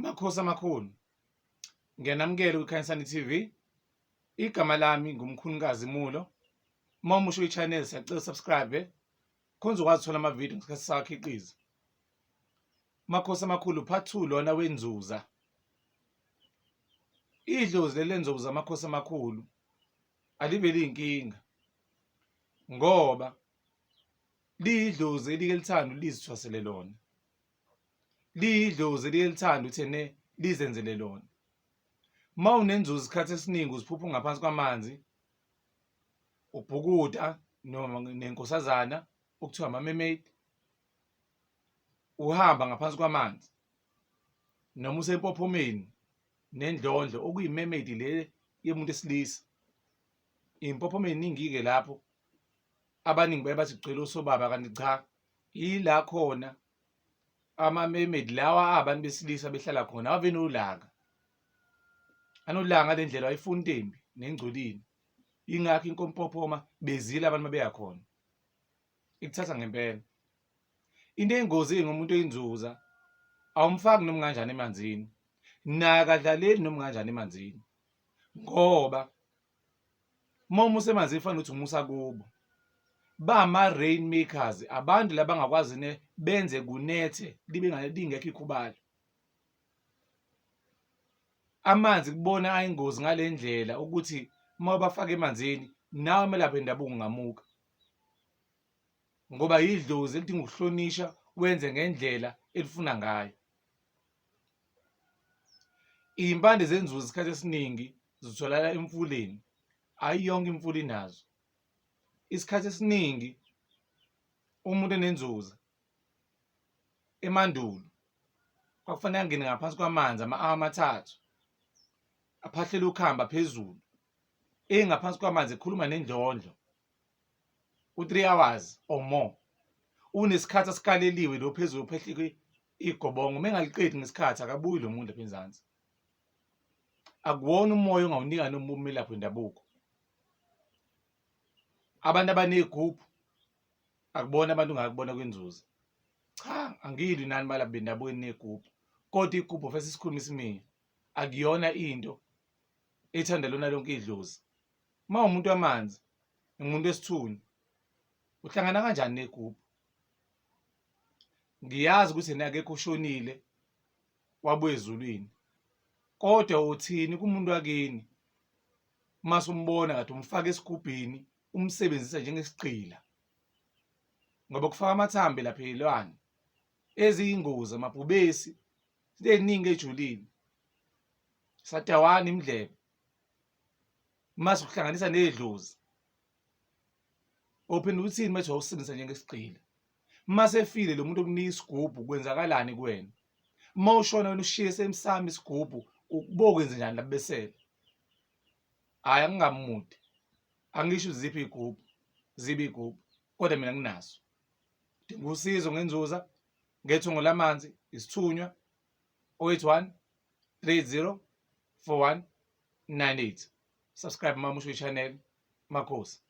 Makhosi amakhulu, ngiyanamukela kwiKhanyisani TV. Igama lami nguMkhulukazi Mulo. Uma umusha kwi-channel siyacela usubscribe khona uzokwazi ukuthola amavidiyo ngesikhathi sisawakhiqiza. Makhosi amakhulu part 2 lona wenzuza. Idlozi leli lenzuza amakhosi amakhulu alibe liyinkinga ngoba liyidlozi elike lithanda lizithwasele lona. Liyidlozi eliye lithanda ukuthi ene lizenzele lona. Uma unenzuzo isikhathi esiningi uziphupha ungaphansi kwamanzi, ubhukuda noma nenkosazana okuthiwa ama-mermaid, uhamba ngaphansi kwamanzi noma usempophomeni nendlondlo okuyi-mermaid le yomuntu esilisa. Impophoma eningi-ke lapho abaningi baye bathi kugcwele osobaba kanti cha yila khona ama-mermaid lawa abantu besilisa behlala khona ave nolaka anolaka ngale ndlela wayefuna into embi nengcolile ingakho inkompophoma bezile abantu mabeya khona ikuthatha ngempela into eyingozi ngomuntu oyinzuza awumfaki noma kanjani emanzini naye akadlaleli noma kanjani emanzini ngoba uma umusa emanzini kufanele ukuthi umusa kubo bama-rain makers abantu laba bangakwazi ne benze kunethe libe lingekho ikhubalo amanzi kubona ayingozi ngale ndlela ukuthi uma ubafaka emanzini nawe umelaphi wendabuko ungamuka ngoba yidlozi elidinga ukuhlonisha wenze ngendlela elifuna ngayo. Iy'mpande zenzuzo isikhathi esiningi zitholakala emfuleni, hhayi yonke imfula inazo. Isikhathi esiningi umuntu enenzuza emandulo kwakufanele angene ngaphansi kwamanzi ama-hour amathathu aphahlele ukhamba phezulu engaphansi kwamanzi ekhuluma nendlondlo u-3 hours or more unesikhathi asikaleliwe lo phezulu phehlike igobongo uma engaliqedi ngesikhathi akabuyi lo muntu lapha enzansi akuwona umoya ongawunika noma umelaphi wendabuko abantu abanegubhu akubona abantu ngakubona kwinzuza cha angilwi nani balaphi bendabuko enegubhu kodwa igubhu fese isikhuluma isiminya akuyona into ethanda lona lonke idlozi uma umuntu wamanzi umuntu wesithunywa uhlangana kanjani negubhu ngiyazi ukuthi yena akekho ushonile wabuya ezulwini kodwa uthini kumuntu wakini uma sumbona kade umfaka esigubhini umsebenzisa njengesigqila ngoba kufaka amathambo lapha elwane eziyingozi amabhubesi into eziningi ejulile sadawana imidlebe mase kuhlanganisa nedlozi uphinde uthini manje wawusebenzisa njengesigqila mase efile lo muntu okunika isigubhu kwenzakalani kuwena uma ushona wena ushiye semsamo isigubhu ubokwenze njani lapho besele hhayi angingamude angisho ziphi iy'gubhu zibe iy'gubhu kodwa mina nginazo dinga usizo ngenzuza ngethungo lamanzi isithunywa 081 30 41 98 subscribe mamusho channel makhosi.